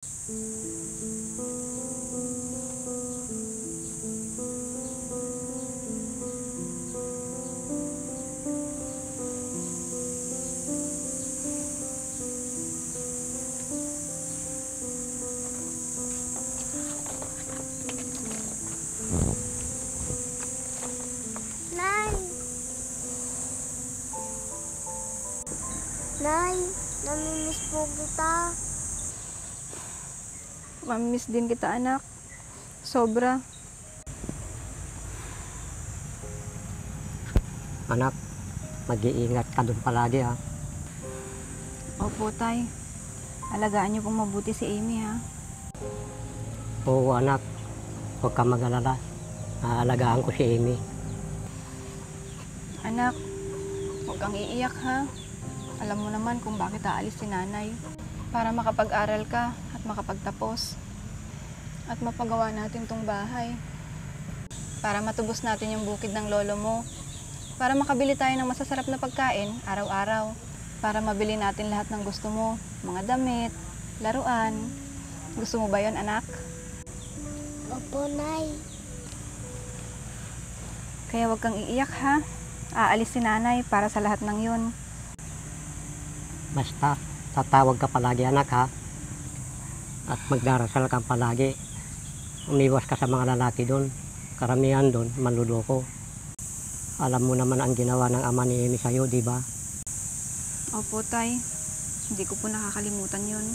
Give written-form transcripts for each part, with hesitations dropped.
Nay! Nay, namimiss po kita. Mamimiss din kita, anak. Sobra. Anak, mag-iingat ka doon palagi ha. Opo, tay. Alagaan niyo pong mabuti si Amy, ha? Oo anak, huwag ka mag-alala. Aalagaan ko si Amy. Anak, huwag kang iiyak, ha? Alam mo naman kung bakit aalis si nanay. Para makapag-aral ka at makapagtapos. At mapagawa natin tong bahay. Para matubos natin yung bukid ng lolo mo. Para makabili tayo ng masasarap na pagkain araw-araw. Para mabili natin lahat ng gusto mo. Mga damit, laruan. Gusto mo ba yon, anak? Opo, Nay. Kaya huwag kang iiyak, ha? Aalis si nanay para sa lahat ng yun. Basta, tatawag ka palagi anak ha. At magdarasal ka palagi. Umiwas ka sa mga lalaki doon. Karamihan doon, manluloko. Alam mo naman ang ginawa ng ama ni Amy sa'yo, di ba? Opo, tay. Hindi ko po nakakalimutan yun.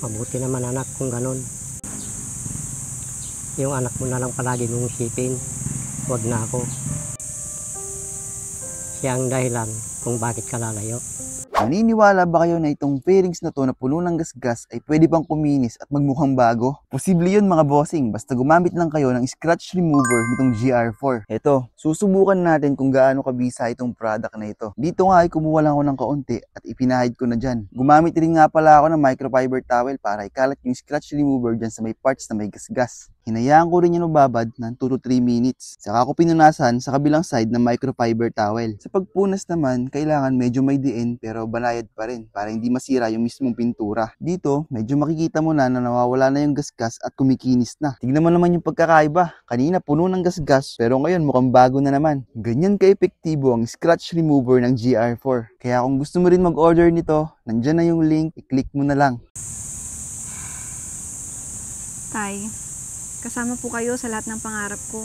Mabuti naman anak kung ganun. Yung anak mo na lang palagi mong isipin. Huwag na ako. Siya ang dahilan kung bakit ka lalayo. Naniniwala ba kayo na itong fairings na to na puno ng gasgas ay pwede pang kuminis at magmukhang bago? Posible yun mga bossing, basta gumamit lang kayo ng scratch remover nitong GR4. Eto, susubukan natin kung gaano kabisa itong product na ito. Dito nga ay kumuha lang ako ng kaunti at ipinahid ko na dyan. Gumamit rin nga pala ako ng microfiber towel para ikalat yung scratch remover dyan sa may parts na may gasgas. Hinayaan ko rin yan mababad ng 2 to 3 minutes. Saka ko pinunasan sa kabilang side ng microfiber towel. Sa pagpunas naman, kailangan medyo may diin pero banayad pa rin para hindi masira yung mismong pintura. Dito, medyo makikita mo na nawawala na yung gasgas at kumikinis na. Tignan mo naman yung pagkakaiba. Kanina puno ng gasgas pero ngayon mukhang bago na naman. Ganyan ka-epektibo ang scratch remover ng GR4. Kaya kung gusto mo rin mag-order nito, nandyan na yung link, i-click mo na lang. Tay, kasama po kayo sa lahat ng pangarap ko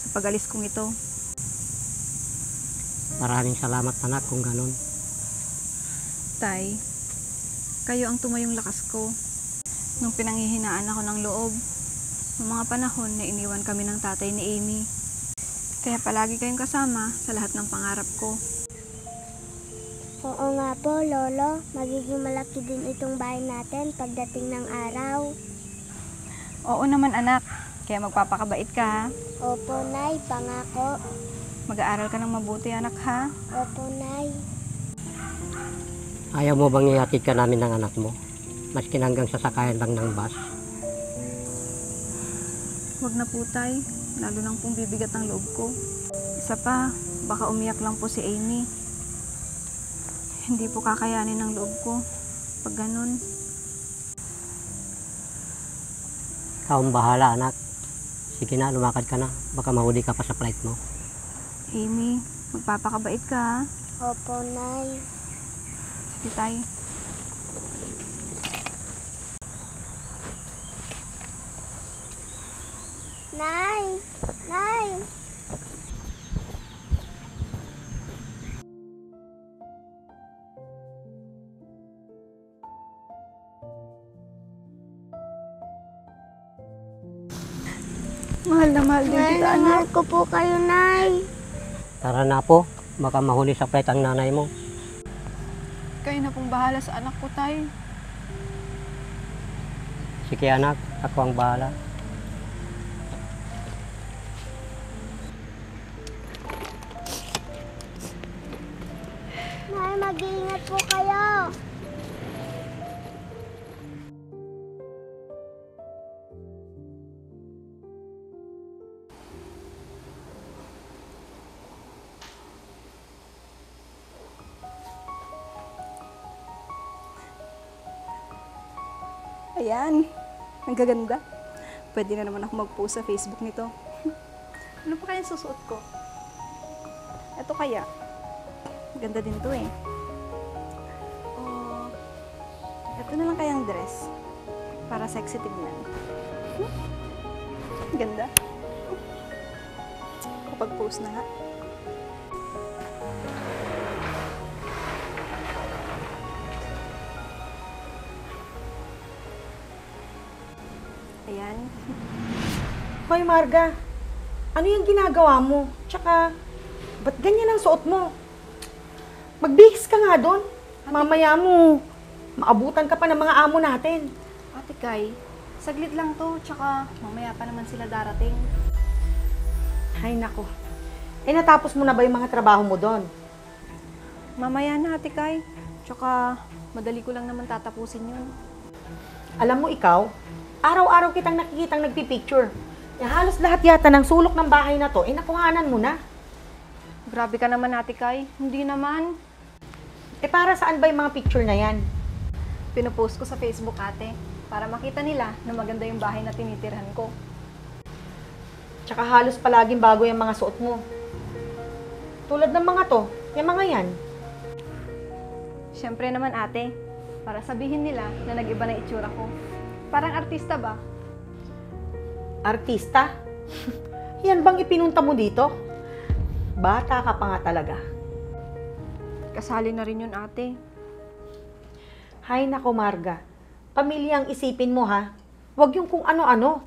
sa pag-alis kong ito. Maraming salamat anak kung ganun. Tay, kayo ang tumayong lakas ko nung pinanghihinaan ako ng loob. Noong mga panahon na iniwan kami ng tatay ni Amy. Kaya palagi kayong kasama sa lahat ng pangarap ko. Oo nga po, Lolo. Magiging malaki din itong bahay natin pagdating ng araw. Oo naman anak, kaya magpapakabait ka, ha? Opo, Nay. Pangako. Mag-aaral ka ng mabuti anak, ha? Opo, Nay. Ayaw mo bang ihatid ka namin ng anak mo? Maski hanggang sasakayan lang ng bus. Huwag na po tay, lalo nang pong bibigat ang loob ko. Isa pa, baka umiyak lang po si Amy. Hindi po kakayanin ang loob ko pag ganun. Ikaw ang bahala anak. Sige na, lumakad ka na. Baka mahuli ka pa sa flight mo. Amy, magpapakabait ka, ha? Opo, Nay. Sige tay. Nay! Nay! Mahal na mahal din kita, anak. Mahal ko po kayo, Nay. Tara na po. Baka mahuli sa flight ang nanay mo. Kayo na pong bahala sa anak ko, tay. Sige anak, ako ang bahala. Nay, mag-iingat po kayo. Ayan. Ang gaganda. Pwede na naman ako mag-post sa Facebook nito. Ano pa kaya susuot ko? Ito kaya. Ganda din to eh. Oh, ito na lang kayang dress. Para sexy tignan. Ganda. Kapag post na nga. Ayan. Hoy Marga, ano yung ginagawa mo? Tsaka, ba't ganyan ang suot mo? Magbihis ka nga doon. Mamaya mo, maabutan ka pa ng mga amo natin. Ate Kai, saglit lang to. Tsaka mamaya pa naman sila darating. Ay nako. Eh natapos mo na ba yung mga trabaho mo doon? Mamaya na, Ate Kai. Tsaka madali ko lang naman tatapusin yun. Alam mo ikaw, araw-araw kitang nakikitang nagpipicture. Eh, halos lahat yata ng sulok ng bahay na to, eh nakuhanan mo na. Grabe ka naman, Ate Kai. Hindi naman. Eh para saan ba yung mga picture na yan? Pinopost ko sa Facebook, ate. Para makita nila na maganda yung bahay na tinitirhan ko. Tsaka halos palaging bago yung mga suot mo. Tulad ng mga to, yung mga yan. Siyempre naman, ate. Para sabihin nila na nag-iba na itsura ko. Parang artista ba? Artista? Yan bang ipinunta mo dito? Bata ka pa nga talaga. Kasali na rin yun, ate. Hay nako Marga, pamilyang isipin mo ha. Huwag yung kung ano-ano.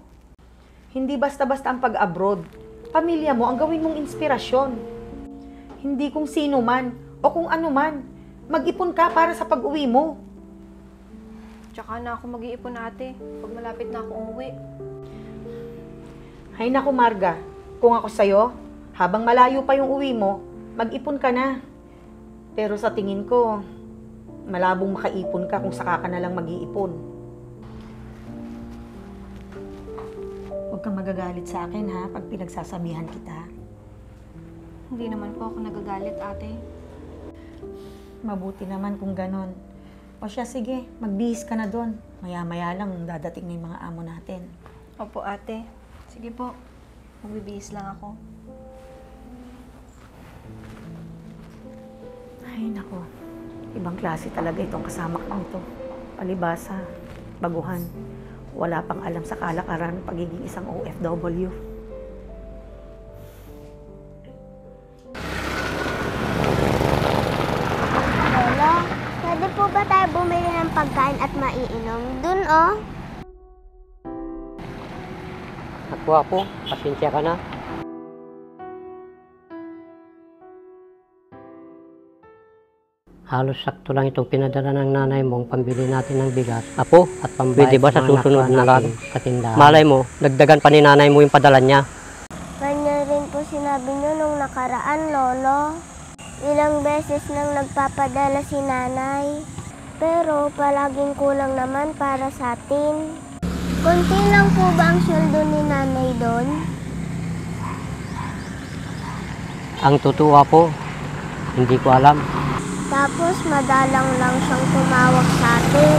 Hindi basta-basta ang pag-abroad. Pamilya mo ang gawin mong inspirasyon. Hindi kung sino man o kung ano man. Mag-ipon ka para sa pag-uwi mo. Tsaka na ako mag-iipon, ate. Pag malapit na ako umuwi. Hay nako Marga, kung ako sa'yo, habang malayo pa yung uwi mo, mag-ipon ka na. Pero sa tingin ko, malabong makaipon ka kung saka ka na lang mag-iipon. Huwag kang magagalit sa akin ha, pag pinagsasabihan kita. Hindi naman po ako nagagalit, ate. Mabuti naman kung ganon. O siya, sige, magbihis ka na doon. Maya-maya lang dadating na yung mga amo natin. Opo, ate. Sige po. Magbibihis lang ako. Ay, nako. Ibang klase talaga itong kasama ko nito. Palibasa, baguhan. Wala pang alam sa kalakaran pagiging isang OFW. Lolo, pwede po ba tayo bumili ng pagkain at maiinom? Dun, oh. Apo, pasensya ka na. Halos sakto lang itong pinadala ng nanay mo ang pambili natin ng bigas. Apo, at pambili ba sa susunod na lang sa tindahan? Malay mo, dagdagan pa ni nanay mo yung padala niya. Ganyan rin po sinabi niyo nung nakaraan, Lolo. Ilang beses nang nagpapadala si nanay. Pero palaging kulang naman para sa atin. Konti lang po ba ang sweldo ni nanay doon? Ang totoo po, hindi ko alam. Tapos madalang lang siyang tumawag sa atin.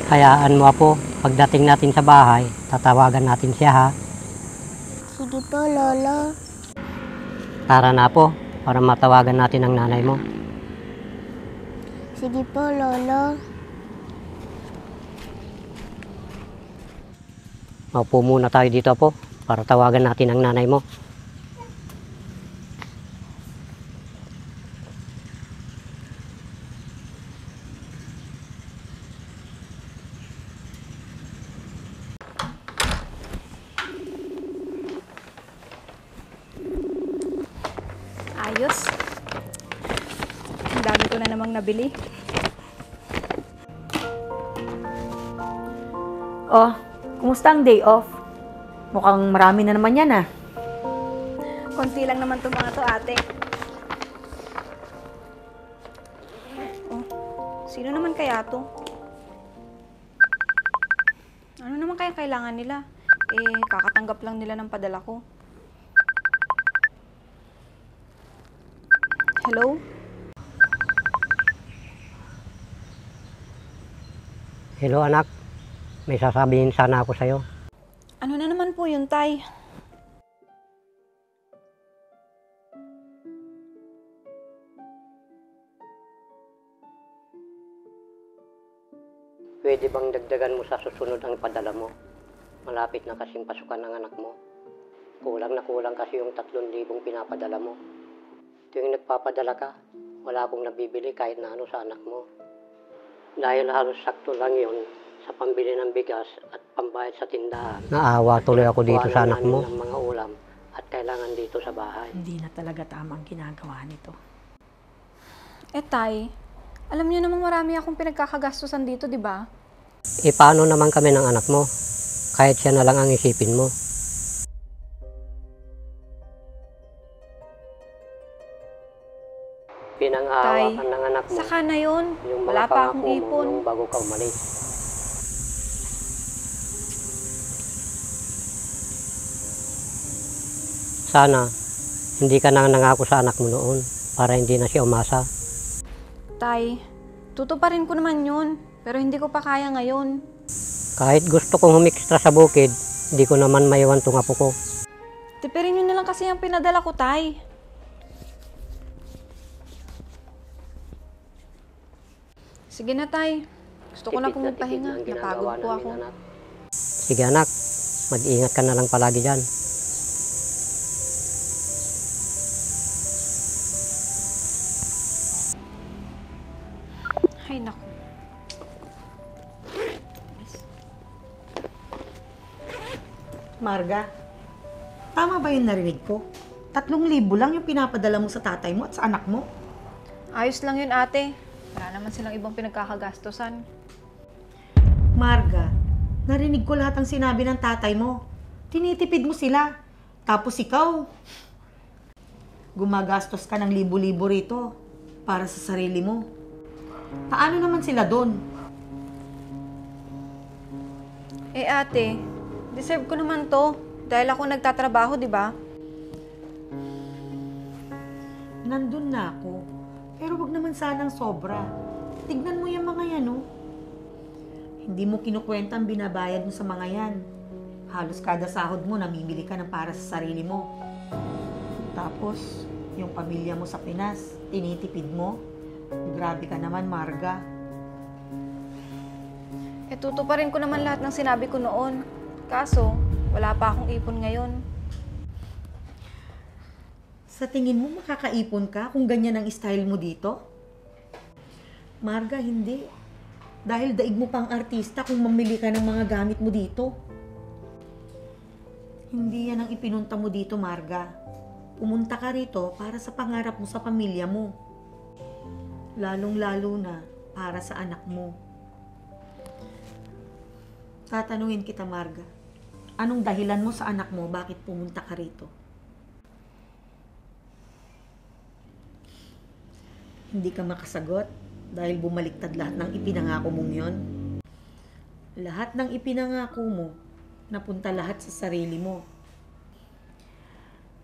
Hayaan mo po, pagdating natin sa bahay, tatawagan natin siya ha. Sige po, Lolo. Tara na po, para matawagan natin ang nanay mo. Sige po, Lolo. Maupo muna tayo dito po, para tawagan natin ang nanay mo. Ayos. Ang dami ko na namang nabili. Oh, kumusta ang day off? Mukhang marami na naman yan ah. Konti lang naman itong mga to, ate. Oh, sino naman kaya to? Ano naman kaya kailangan nila? Eh, kakatanggap lang nila ng padala ko. Hello? Hello anak, may sasabihin sana ako sa'yo. Ano na naman po yun, Tay? Pwede bang dagdagan mo sa susunod ang padala mo? Malapit na kasing pasukan ng anak mo. Kulang na kulang kasi yung 3,000 pinapadala mo. Tuwing nagpapadala ka, wala akong nabibili kahit na ano sa anak mo. Dahil halos sakto lang yon sa pambili ng bigas at pambayad sa tindahan. Naawa tuloy ako dito sa anak mo. Ng mga ulam at kailangan dito sa bahay. Hindi na talaga tamang ginagawa nito. Tay, alam niyo namang marami akong pinagkakagastusan dito, di ba? Paano naman kami ng anak mo? Kahit siya na lang ang isipin mo. Pinang-aawa ka ng anak mo. Saka na yun. Yung Wala mga pa akong pangako mo ipon. nung bago ka umalis. Sana, hindi ka nang nangako sa anak mo noon para hindi na siya umasa. Tay, tutuparin ko naman yun. Pero hindi ko pa kaya ngayon. Kahit gusto kong humikstra sa bukid, hindi ko naman maiwan tong apo ko. Tipirin nyo na lang kasi yung pinadala ko, Tay. Sige na, Tay. Gusto ko na pong magpahinga. Napagod po ako. Sige anak, mag-ingat ka na lang palagi dyan. Ay, naku. Marga, tama ba yung narinig ko? 3,000 lang yung pinapadala mo sa tatay mo at sa anak mo? Ayos lang yun, ate. Wala naman silang ibang pinagkakagastusan. Marga, narinig ko lahat ng sinabi ng tatay mo. Tinitipid mo sila. Tapos ikaw, gumagastos ka ng libo-libo rito para sa sarili mo. Paano naman sila doon? Ate, deserve ko naman to. Dahil ako nagtatrabaho, di ba? Nandun na ako. Pero wag naman sanang sobra. Tignan mo yung mga yan, oh. Hindi mo kinukwenta ang binabayad mo sa mga yan. Halos kada sahod mo, namimili ka ng para sa sarili mo. Tapos, yung pamilya mo sa Pinas, tinitipid mo. Grabe ka naman, Marga. Tutuparin ko naman lahat ng sinabi ko noon. Kaso, wala pa akong ipon ngayon. Sa tingin mo, makakaipon ka kung ganyan ang style mo dito? Marga, hindi. Dahil daig mo pang artista kung mamili ka ng mga gamit mo dito. Hindi yan ang ipinunta mo dito, Marga. Pumunta ka rito para sa pangarap mo sa pamilya mo. Lalong-lalo na para sa anak mo. Tatanungin kita, Marga. Anong dahilan mo sa anak mo bakit pumunta ka rito? Hindi ka makasagot dahil bumaliktad lahat ng ipinangako mong yon. Lahat ng ipinangako mo, napunta lahat sa sarili mo.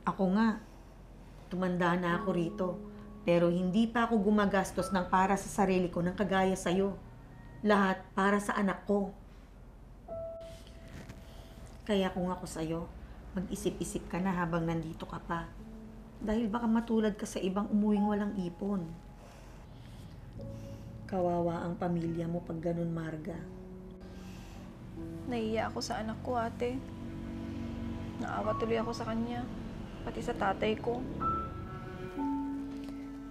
Ako nga, tumanda na ako rito, pero hindi pa ako gumagastos ng para sa sarili ko ng kagaya sa'yo. Lahat para sa anak ko. Kaya kung ako sa'yo, mag-isip-isip ka na habang nandito ka pa. Dahil baka matulad ka sa ibang umuwing walang ipon. Kawawa ang pamilya mo pag ganun, Marga. Naiiya ako sa anak ko, ate. Naawa tuloy ako sa kanya. Pati sa tatay ko.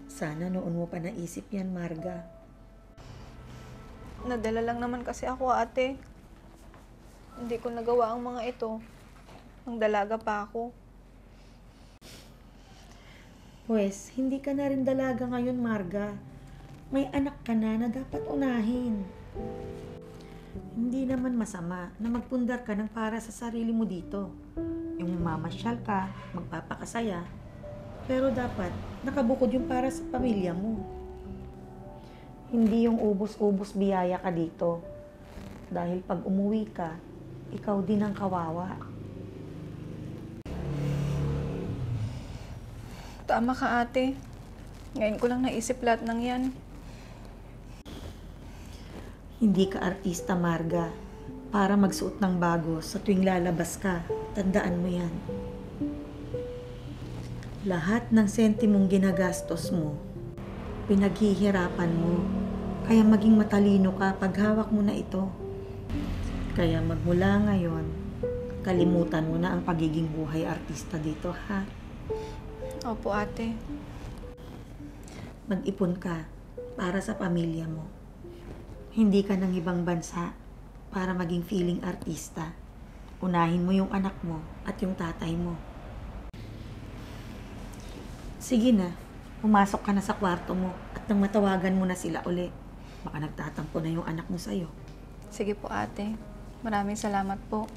Sana noon mo pa naisip yan, Marga. Nadala lang naman kasi ako, ate. Hindi ko nagawa ang mga ito. Ang dalaga pa ako. Pwes, hindi ka na rin dalaga ngayon, Marga. May anak ka na dapat unahin. Hindi naman masama na magpundar ka ng para sa sarili mo dito. Yung mamasyal ka, magpapakasaya. Pero dapat nakabukod yung para sa pamilya mo. Hindi yung ubos-ubos biyaya ka dito. Dahil pag umuwi ka, ikaw din ang kawawa. Tama ka, ate. Ngayon ko lang naisip lahat ng yan. Hindi ka artista, Marga, para magsuot ng bago sa tuwing lalabas ka. Tandaan mo yan. Lahat ng sentimong ginagastos mo, pinaghihirapan mo. Kaya maging matalino ka pag hawak mo na ito. Kaya magmula ngayon, kalimutan mo na ang pagiging buhay artista dito, ha? Opo, ate. Mag-ipon ka para sa pamilya mo. Hindi ka ng ibang bansa para maging feeling artista. Unahin mo yung anak mo at yung tatay mo. Sige na, pumasok ka na sa kwarto mo at nang matawagan mo na sila uli. Baka nagtatampo na yung anak mo sa'yo. Sige po, ate. Maraming salamat po.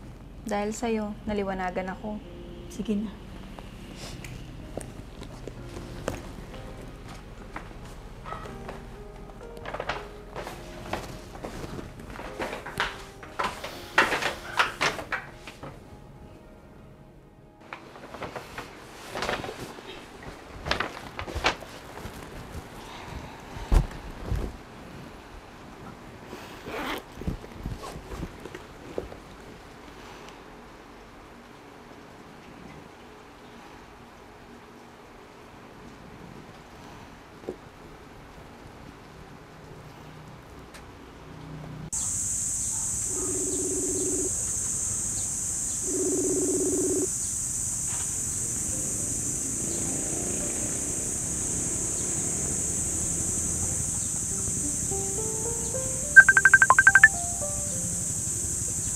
Dahil sa'yo, naliwanagan ako. Sige na.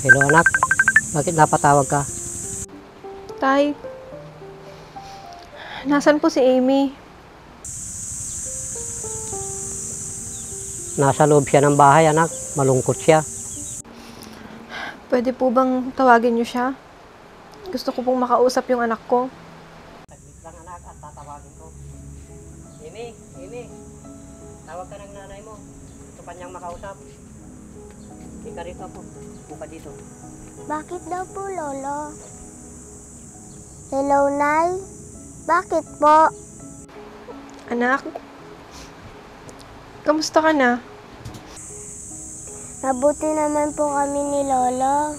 Hello anak, bakit napatawag ka? Tay, nasan po si Amy? Nasa loob siya ng bahay anak, malungkot siya. Pwede po bang tawagin niyo siya? Gusto ko pong makausap yung anak ko. Saglit lang anak at tatawagin ko. Amy, tawag ka ng nanay mo. Gusto pa niyang makausap. Ika rito po, buka dito. Bakit daw po, Lolo? Hello, Nay? Bakit po? Anak, kamusta ka na? Mabuti naman po kami ni Lolo.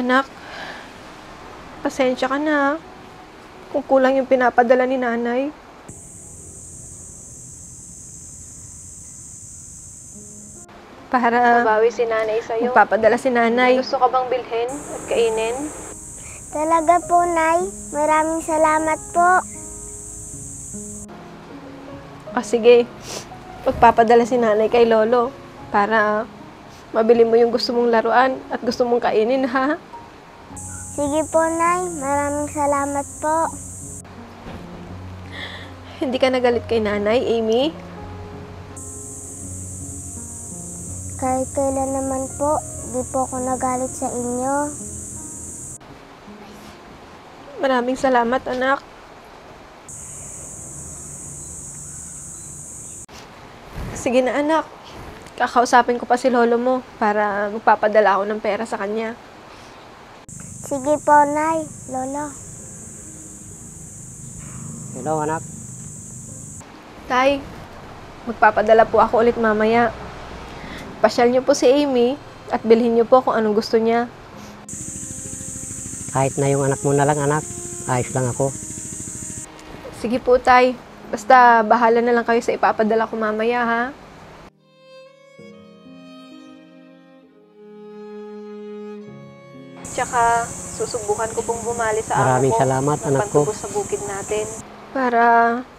Anak, pasensya ka na kung kulang yung pinapadala ni nanay. Para mabawi si nanay sa'yo. Magpapadala si nanay. Gusto ka bang bilhin at kainin? Talaga po, Nay. Maraming salamat po. O sige, magpapadala si nanay kay Lolo para mabili mo yung gusto mong laruan at gusto mong kainin, ha? Sige po, Nay. Maraming salamat po. Hindi ka nagalit kay nanay, Amy? Kahit kailan naman po, di po ako nagalit sa inyo. Maraming salamat, anak. Sige na, anak. Kakausapin ko pa si lolo mo para magpapadala ako ng pera sa kanya. Sige po, Nay. Lolo. Hello anak, Tay, magpapadala po ako ulit mamaya. Pasyal niyo po si Amy at bilhin niyo po kung anong gusto niya. kahit na yung anak mo na lang anak, ayos lang ako. Sige po, Tay. Basta bahala na lang kayo sa ipapadala ko mamaya, ha? Tsaka, susubukan ko pong bumali sa Maraming amo ko. salamat, anak ko. Magpantubos sa bukid natin. Para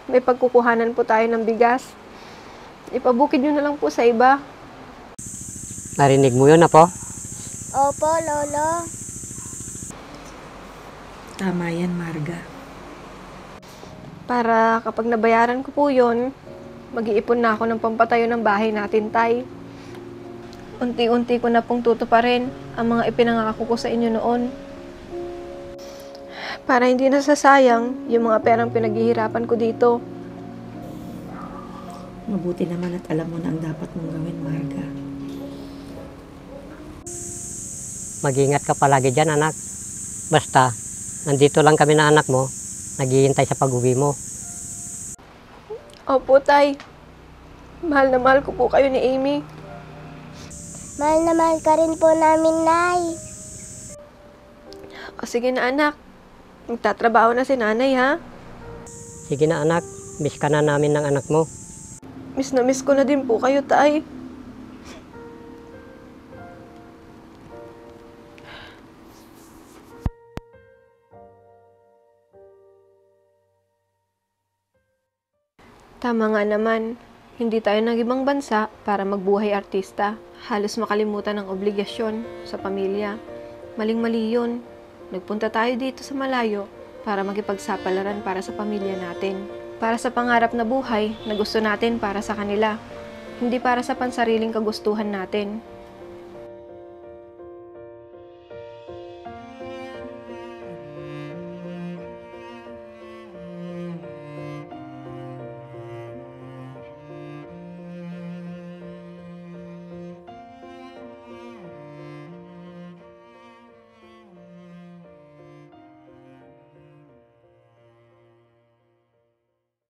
may pagkukuhanan po tayo ng bigas. Ipabukid nyo na lang po sa iba. Narinig mo yun na po? Opo, Lolo. Tama yan, Marga. Para kapag nabayaran ko po yun, mag-iipon na ako ng pampatayo ng bahay natin, Tay. Unti-unti ko na pong tutuparin ang mga ipinangako ko sa inyo noon. Para hindi nasasayang yung mga perang pinaghihirapan ko dito. Mabuti naman at alam mo na ang dapat mong gawin, Marga. Mag-ingat ka palagi dyan anak. Basta, nandito lang kami na anak mo, naghihintay sa pag-uwi mo. Opo, Tay. Mahal na mahal ko po kayo ni Amy. Mahal na mahal ka rin po namin, Nay. O sige na anak, magtatrabaho na si nanay ha. Sige na anak, miss ka na namin ng anak mo. Miss na miss ko na din po kayo, tay. Tama nga naman, hindi tayo nag-ibang bansa para magbuhay artista. Halos makalimutan ang obligasyon sa pamilya. Maling-mali yun. Nagpunta tayo dito sa malayo para makipagsapalaran para sa pamilya natin. Para sa pangarap na buhay na gusto natin para sa kanila. Hindi para sa pansariling kagustuhan natin.